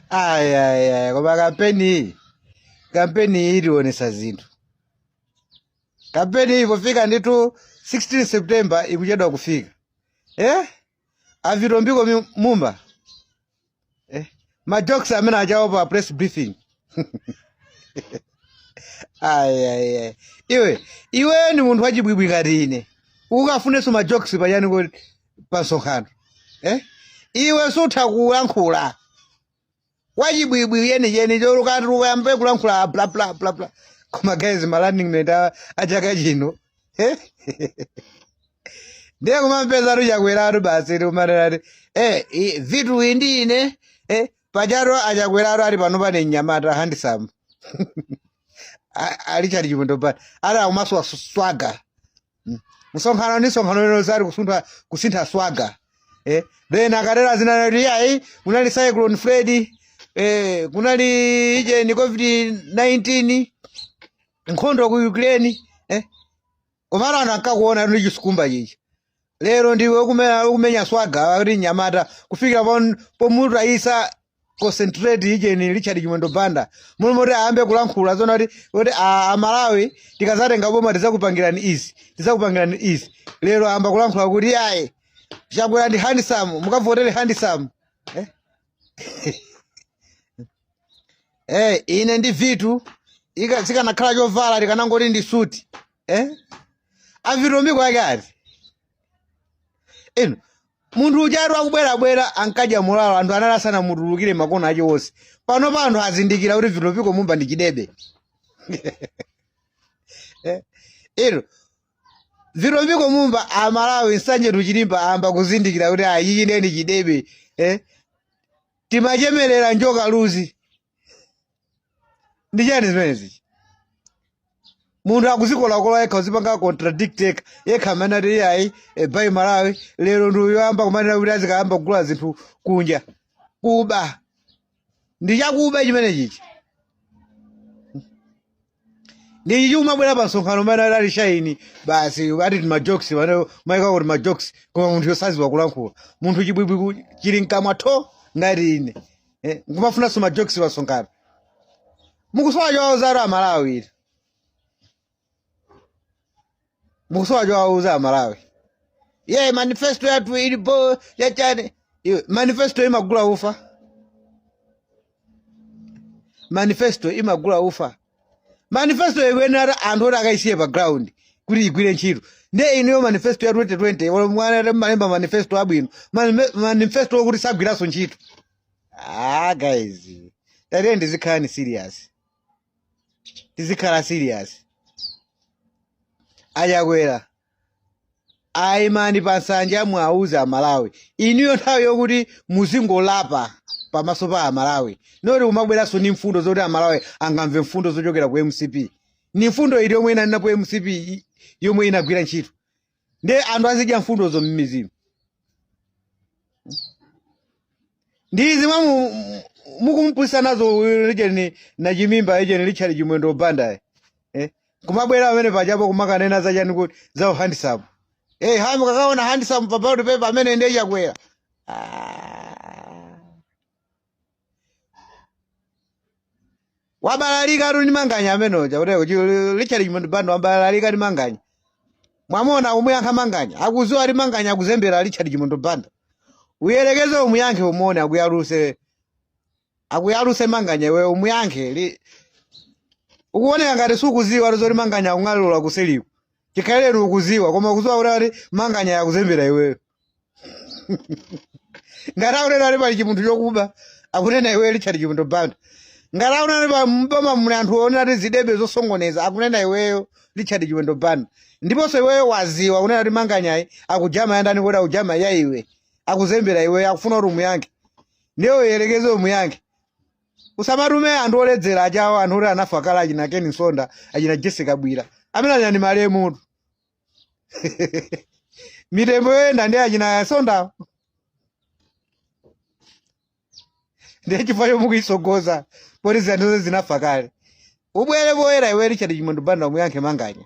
Ayayaya, koma kampeni iyi, kampeni iyi itionesa zinthu. Kampeni iyi pofika ndithu 16 September ikuchedwa kufika, eh? A Vitumbiko Mumba, eh? Majokes amene achawo pa press briefing. Ayayaya, iwe, iwe ni munthu wachibwibwi ngati ine, ukafunenso majokes pachani kuti pa msonkhano, eh? Iwe sutha kulankhula, wachibwibwi yeniyeni, cholukati ukayambe kulankhula bla bla bla bla. Koma guys, ma running mate a chaka chino, eh? Ndiye kumampeza Chakweratu basi, kumanena ti vitu iyi ndi ine, eh, pachatu aChakweratu ali pano pane mnyamata handsome ali chali Chimwendo Banda ali akumasowa swagger. Msonkhano ndi msonkhano lero sali kusuntha kusintha swagger, eh? Then akatera zinana kuti yayi, kunali Cyclone Freddy, eh, kunali ije ni COVID-19, nkhondo ku Ukraine, eh? Komano anthu ankakuona ndi chisukumba chichi. Lero ndiwe ukumenya swagger kuti nyamata kufikira pomutayisa concentrate ijeni Richard Chimwendo Banda, mulomoti ayambe kulankhula zona kuti Amalawi tikazatenga boma tidzakupangirani izi, tidzakupangirani izi. Lero ayamba kulankhula kuti ayi, Chakwera ndi handsome, mukavotere handsome, eh? Eh, ine ndi vitu zikanakhala chovala tikanangoti ndi suti, eh? AVitumbiko ake ati inu munthu ujatu akubwerabwera ankadya mulalo, anthu anali asanamutulukire makona ake wonse. Pano pa anthu azindikira kuti Vitumbiko Mumba ndi chidebe. Eh, inu Vitumbiko Mumba, Amalawi Nsanje tuchilimba amba kuzindikira kuti ayi, ichi ndiye ndi chidebe, eh? Timachemerera njoka luzi, ndi chani zimenezi? Munthu akuzikolakola yekha, uzipanga contradict yekha yekha, amene ati iyayi, buy Malawi, lero ndi uyoyamba kumanena kuti azikayamba kugula zinthu kunja. Kuba ndi chakuba chimene chichi, ndi chichi umabwera pa msonkhano umene ali shine basi, ati ti majokes pano maika kuti majokes, koma munthu yosaziwa kulankhula, munthu chibwibwi chili mkamwa tho ngati ine, eh, nkumafunanso majokes pa msonkhano. Mukusowa chowauza Amalawi ili, mukusowa chowauza Amalawi. Ye manifesto yathu ilipo yachani? Iwe, manifesto imagula ufa? Manifesto imagula ufa? Manifesto ikuyenera anthu oti akaisiye pa ground kuti igwire ntchito. Ndiye inuyo manifesto ya 2020 olo mwana malemba manifesto abwino, manifesto okuti sagwiranso ntchito. Ah guys, tatiyeni tizikhala ni serious, tizikhala serious. AChakwera ayimani pa nsanja, mwauze Amalawi. Inuyo nthawi yokuti muzingolapa pamaso pa Amalawi, noti kumabweranso ndi mfundo zoti Amalawi angamve mfundo zochokera ku MCP. Ni mfundo ili yomwe inanenapo MCP yomwe inagwira ntchito? Ndiye anthu azidya mfundozo m'mizimu ndizi mwa mukumpwisa nazo lijeni na chimimba ijeni Richard Chimwendo Banda, eh? Kumabwera pamene pachapo kumakanena zachani kuti za handsome, eh, hamu kakaona handsome pa ballot paper amene ndiye Chakwera. Ah. Wabalalika tu ndi Manganya amene uja kuti Richard Chimwendo Banda wabalalika ndi Manganya. Mwamona umuyankha Manganya, akuziwa ali Manganya akuzembera Richard Chimwendo Banda. Uyelekeze umuyankhe, umuone akuyaluse, akuyaluse Manganya. Iwe umuyankhe ukuoneka ngati sukuziwa zoti Manganya akung'alula kuseliko. Chikhalire ukuziwa, koma ukuziwa kuti ali Manganya akuzembera iweyo. Ngati akunena ali pali chimunthu chokuba, akunena iweyo Richard Chimwendo Banda. Ngati akunena pa mboma muli anthu onena ti zidebe zosongoneza, akunena iweyo Richard Chimwendo Banda. Ndiponso iweyo waziwa kunena kuti Manganyayi akujama yandani? Kuti akujama ya iwe, akuzembera iweyo, akufuna kuti umuyankhe. Ndiye uyelekeze umuyankhe, usamatume anthu oledzera achawo, anthu oti anafa kale, achina Ken Msonda, achina Jessica Bwira, amene achina ndi malemutu, mitembo yoyenda ndi achina Msonda. Ndiye chifukwa chomwe mukuisogoza poti zinthu zonse zinafa kale. Ubwere poyera iwe Richard Chimwendo Banda, umuyankhe Manganya,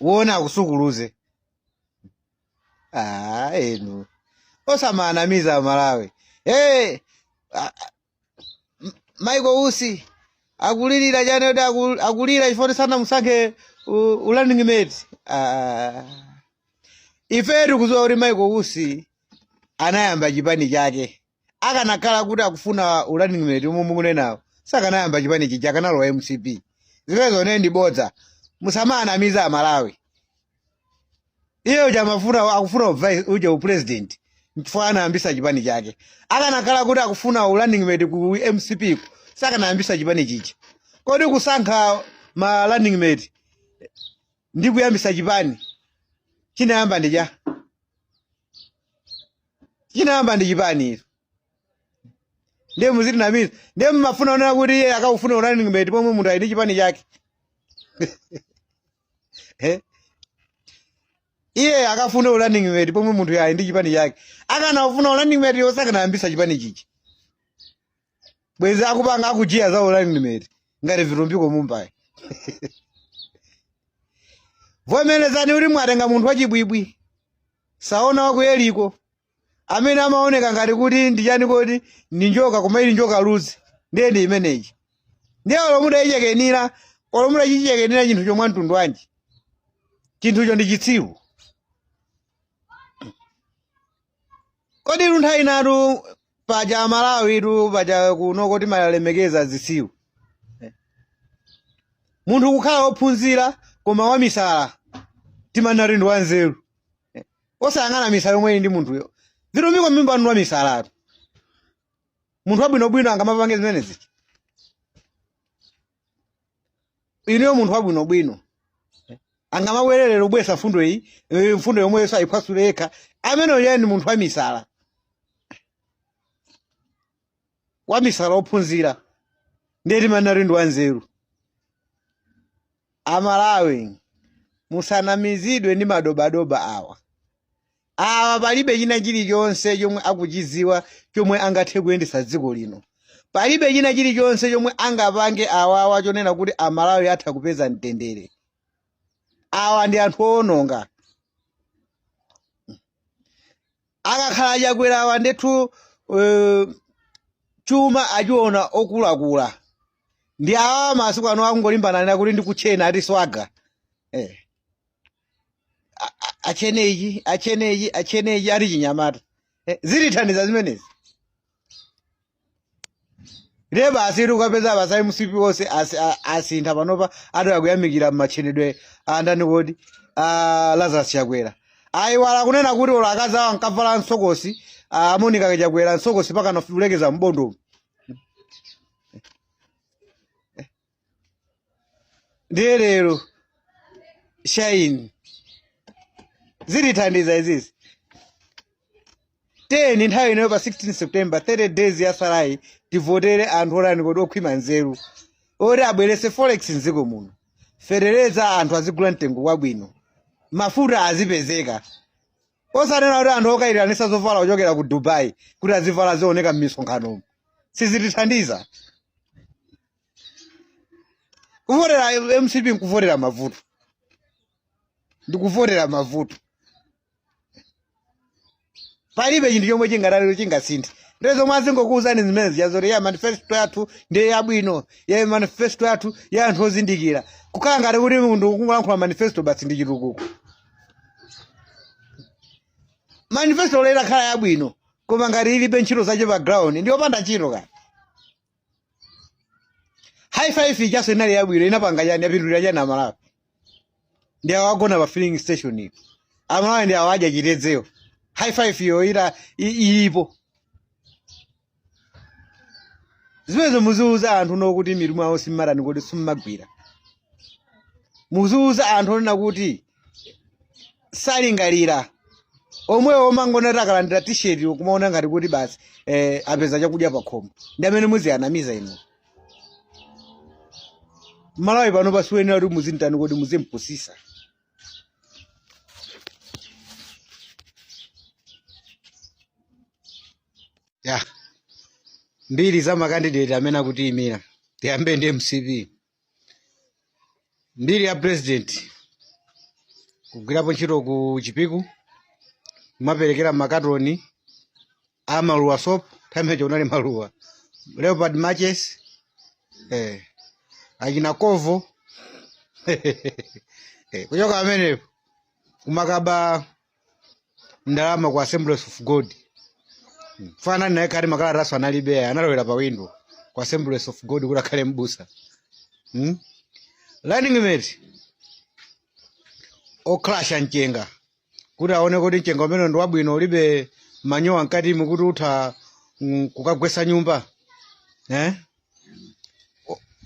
uone akusukuluze. Ah, enu osamanamiza Amalawi. Hey, Michael Usi akulirira chani kuti akulira chifukwa sanamusankhe running mate. Ah. Ife tikudziwa kuti Michael Usi anayamba chipani chake. Akanakhala kuti akufuna running mate omwe mukunenawo, sakanayamba chipani chija, akanalowa MCP. Zimenezo ne ndi bodza, musamanamiza Amalawi. Iye uja amafuna, akufuna uja upresident, chifukwa anayambisa chipani chake. Akanakhala kuti akufuna running mate ku MCP ku, sakanayambisa chipani chija. Kodi kusankha ma running mate ndi kuyambisa chipani chinayamba ndi cha chinayamba ndi chipani izo? Ndiye muzitinamiza. Ndiye mmafuna onena kuti iye akakufuna running mate pomwe munthu ali ndi chipani chake. Eh? Iye akafuna running mate pomwe munthu ali ndi chipani chake. Akanafuna running mate yonse, akanayambisa chipani chichi, bwezi akupanga akujiya za running mate ngati Vitumbiko Mumbai. Vomerezani kuti mwatenga munthu wachibwibwi, saona wa ku Yeriko, amene amaoneka ngati kuti ndi chani, kodi ndi njoka, koma ili njoka luzi. Ndiye ndi imeneyi. Ndiye olo mudayichekenira, olo mudachichekenira chinthu chomwe mtundu wanji, chinthucho ndi chitsiru. Kodi luntha inatu paja Malawi tu paja kuno timalemekeza zitsiru. Munthu kukhala wophunzira koma wamisala, timanati ndi wanzeru, osayang'ana misala yomwe ili ndi munthuyo. Vitumbiko Mumba ndi wamisalatu. Munthu wabwinobwino angamapange zimenezi? Inuyo, munthu wabwinobwino angamabwerere kubwesa mfundo iyi, mfundo yomwe sayiphwasule yekha? Ameneyo ndi munthu wamisala, wamisala wophunzira, ndiye timanati ndi wanzeru. Amalawi, musanamizidwe ndi madobadoba awa. Awa palibe china chilichonse chomwe akuchiziwa chomwe angathe kuyendetsa dziko lino. Palibe china chilichonse chomwe angapange awawa chonena kuti Amalawi atha kupeza mtendere. Awa ndi anthu owononga. Akakhala Chakwera awa ndithu, chuma achiona okulakula. Ndi awa masiku ano akungolimbana nena kuti ndikuchena, ati swagger, eh. Achene ichi, achene ichi, achene ichi, ati chinyamata, eh, zilithandiza zimenezi? Ndiye basi ukapeza basi MCP onse asintha panopa, ati akuyamikira machenedwe andani kodi? A Lazarus Chakwera. Ayiwala kunena kuti olo akazi awo ankavala msokosi, a Monica Chakwera, msokosi pakana kulekeza mbondo. Ndiye lero shine, zilithandiza izizi? Teni nthawi inoyo pa 16 September, 30 days yasalayi, tivotere anthu otani kodi? Okhwima nzeru, oti abwerese forex mdziko muno, fetereza anthu azigula mtengo wabwino, mafuta azipezeka, osanena kuti anthu okayitanisa zovala kuchokera ku Dubai kuti azivala zioneka m'misonkhanomo. Sizitithandiza. Kuvotera MCP nkuvotera mavuto, ndikuvotera mavuto. Palibe chinthu chomwe chingatalero chingasinthe. Ndiye zomwe azingokuwuzani zimene zija zoti ya manifesto yathu ndiye yabwino, ya manifesto yathu ya anthu ozindikira, kukhala ngati kuti munthu kungolankhula manifesto basi ndi chitukuko. Manifesto lero akhala yabwino, koma ngati ilibe ntchito zache pa ground, ndi yopanda ntchito. Kaya High Five ijaso inali yabwino, inapanga chani? Yapindulira chani Amalawi? Ndi awo agona pa filling station iyo. Amalawi ndi awo adya chitedzeyo. High Five iyo ila ilipo? Zimenezo muziuza anthu no kuti mitu mwawo simmarani kuti simmagwira. Muziuza anthu onena kuti salingalira, omwewo omangona akalandira t-shirt kumaona ngati kuti basi, apeza chakudya pa khomo, ndi amene muziyanamiza inu. Malawi pano pasiwenera kuti muzintani kodi? Muzimpusisa. Ya mbiri za makandidate amene akutiyimira, tiyambe ndi MCP. Mbiri ya president: kugwirapo ntchito ku Chipiku, kumaperekera makatoni a maluwa soap. Nthawi imeneyo kunali maluwa, Leopard Matches, achina Kovo. Kuchoka pamenepo kumakaba ndalama ku Assemblies of God. Fanani naye kati makalataso analibe, analowera pa window ku Assemblies of God kuti akhale mbusa. Running mate ocrusha mchenga kuti aone kuti mchenga umene ndi wabwino, ulibe manyowa mkatimu kuti utha kukagwesa nyumba, eh?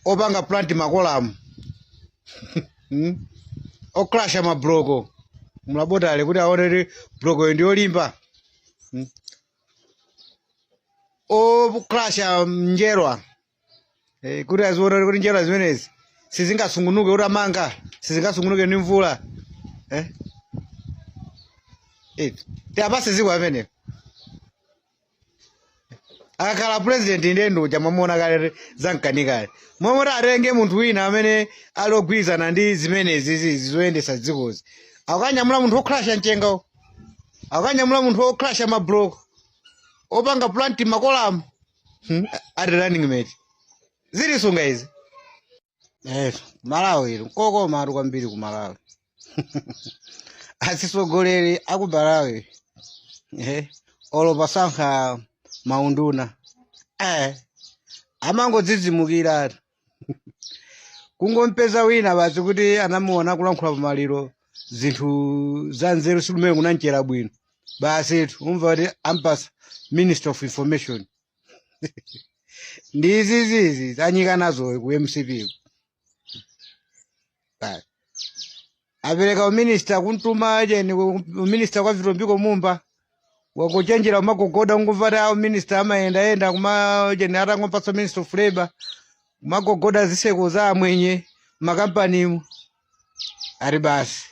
Opanga plant makolamu, Ocrusha mabloko mlabotale kuti aone kuti bloko iyi ndiyolimba, Ocrusha njerwa, kuti aziona kuti njerwa zimenezi sizingasungunuke, kuti amanga sizingasungunuke ndi mvula, eh? Tiapase ziko amenewo akakhala president. Ndiye nduja mwamuona kale zamkanikale momwe atenge munthu wina amene ali ogwirizana ndi zimenezi zizi zoyendesa dzikozi. Akanyamula munthu wocrusha mchengawo, akanyamula munthu wocrusha mabloko, opanga plant makolamu, Ati running mate zilisunga izi. Malawi ili nkokoma atu kwambiri ku Malawi. Atsogoleri aku Malawi, olo pasankha maunduna, amangodzidzimukira atu. Kungompeza wina basi kuti anamuona kulankhula pamaliro zinthu za nzeru, silumene kunamchera bwino, basi tu umva kuti ampasa Minister of Information. Ndi izizizi zanyika nazo ku MCP. Basi. Apereka uminista kuntuma jeni uminista kwa Vitumbiko Mumba, wakuchenjera umagogoda, ungumva kuti awo minista amayendayenda kuma jeni, atangopatsa Minister of Labor kumagogoda ziseko za amwenye makampanimu, ari basi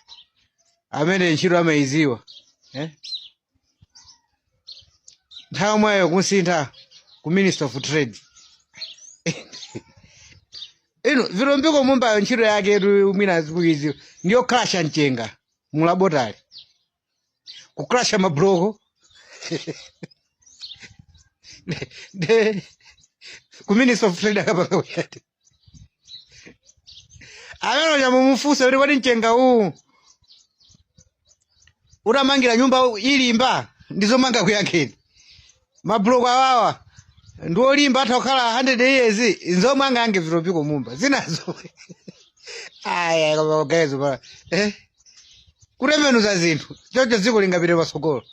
amene ntchito amayiziwa, eh? Nthawi yomweyo kusintha ku Minister of Trade. Ino Vitumbiko Mumbayo ntchito yake tu mwina zikuiziwa ndiyo crusha mchenga mulabotali, kucrusha mabloko, de ku Minister of Trade akapanga kuyati amene chamumufunsa kuti kodi mchenga uwu utamangira nyumba ilimba? Ndizomanga kuyankheni mabloko awawa ndi olimba, atha kukhala 100 years. Nzomwe angayange Vitumbiko Mumba zinazo aya koma pa kutembenuza zinthu chocho dziko lingapite patsogolo.